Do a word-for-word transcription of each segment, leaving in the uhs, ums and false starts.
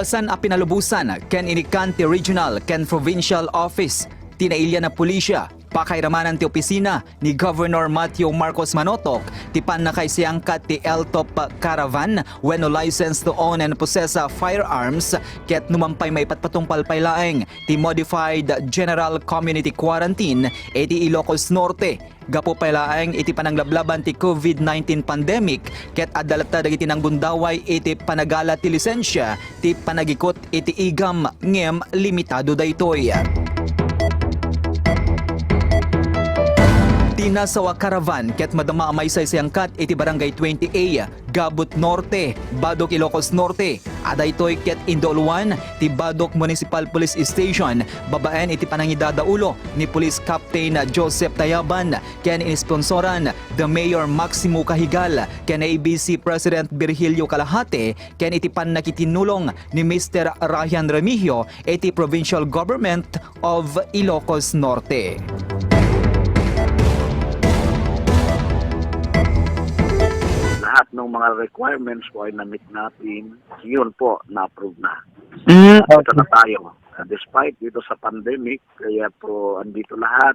San a pinalubosan ken inikkan ti regional ken provincial office ti nailian a pulisia, pakairamanan ti opisina ni Governor Matthew Marcos Manotok ti pannakaisayangkat ti L T O P caravan wenno license to own and possess a firearms ket numan pay maipatpatungpal pay laeng ti Modified General Community Quarantine iti Ilocos Norte. Gapu pay laeng iti pananglablaban ti COVID nineteen pandemic, ket adda latta dagiti nanggundaway iti panagala ti lisensia ti panagikut iti igam ngem limitado daytoy. Ti nasaw a caravan ket madama a maisaysayaangkat iti Barangay twenty A, Gabut Norte, Badoc, Ilocos Norte. A daytoy ket indauluan ti Badoc Municipal Police Station babaen iti panangidadaulo ni Police Captain Joseph Tayaban ken inisponsoran the Mayor Maximo Cajigal ken A B C President Virgilio Calajate ken iti pannakitinnulong ni Mister Ryan Remigio iti Provincial Government of Ilocos Norte. Lahat ng mga requirements po ay na-meet natin. Yun po, na-approve na. Mm, ah, ito okay na tayo. Ah, despite dito sa pandemic, kaya po andito lahat.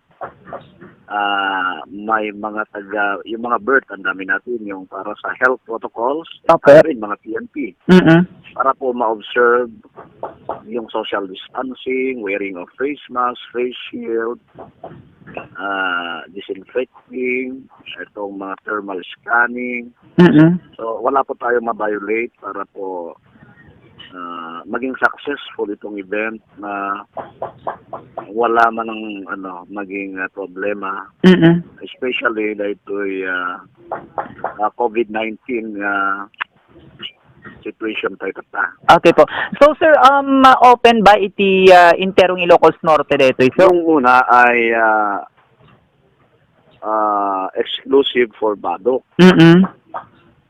Ah, may mga taga, yung mga birth, ang dami natin, yung para sa health protocols, opo, rin mga P N P. Mm-mm. Para po ma-observe yung social distancing, wearing of face mask, face shield, ah, disinfecting, itong mga thermal scanning. Mm-mm. So, wala po tayo ma-violate para po, ah, maging successful itong event na wala man ang, ano, maging, ah, problema. Mm-mm. Especially dahil ito'y, ah, ah, COVID nineteen, ah, situation tayo tatta. Okay po. So, sir, um, open ba iti, ah, enterong Ilocos Norte daytoy, sir? Nung una ay, ah, ah, exclusive for Badoc. Mm-mm.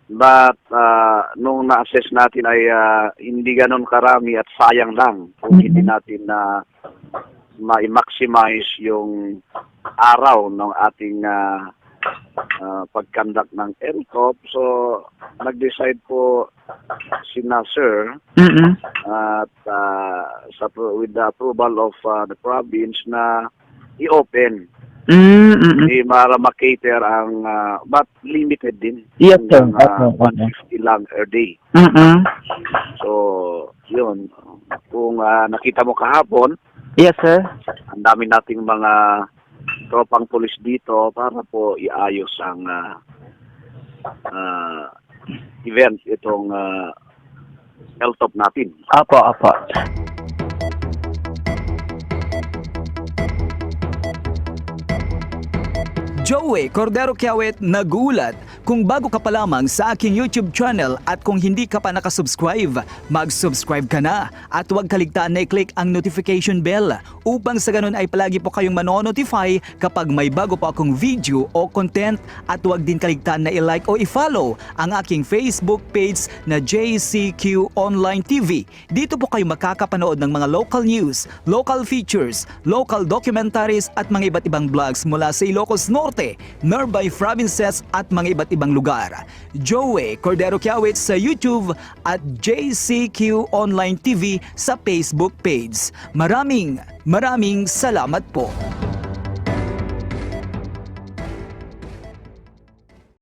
But, ah, nung na-assess natin ay, ah, hindi ganon karami at sayang lang kung hindi natin na ma-maximize yung araw ng ating, ah, ah, pag-conduct ng L T O P. So, nag-decide po sina Sir Mm-mm. at, ah, sa pro-, with the approval of, ah, the province na i-open. Mm, mm-mm. Di para ma-cater ang, ah, but limited din. Yes, sir. Hanggang, ah, opo, opo, one fifty lang per day. Mm-mm. So, yun. Kung, ah, nakita mo kahapon, yes, sir, ang dami nating mga tropang pulis dito para po iayos ang, ah, ah, event itong, ah, L T O P natin. Apo, apo. Joey Cordero Kiawit nag-uulat. Kung bago ka pa lamang sa aking YouTube channel at kung hindi ka pa nakasubscribe, mag-subscribe ka na at huwag kaligtaan na i-click ang notification bell upang sa ganun ay palagi po kayong mano-notify kapag may bago po akong video o content, at huwag din kaligtaan na i-like o i-follow ang aking Facebook page na J C Q Online T V. Dito po kayo makakapanood ng mga local news, local features, local documentaries at mga iba't ibang vlogs mula sa Ilocos Norte, nearby provinces at mga iba't ibang lugar. Joey Cordero Kiawit sa YouTube at J C Q Online T V sa Facebook page. Maraming, maraming salamat po.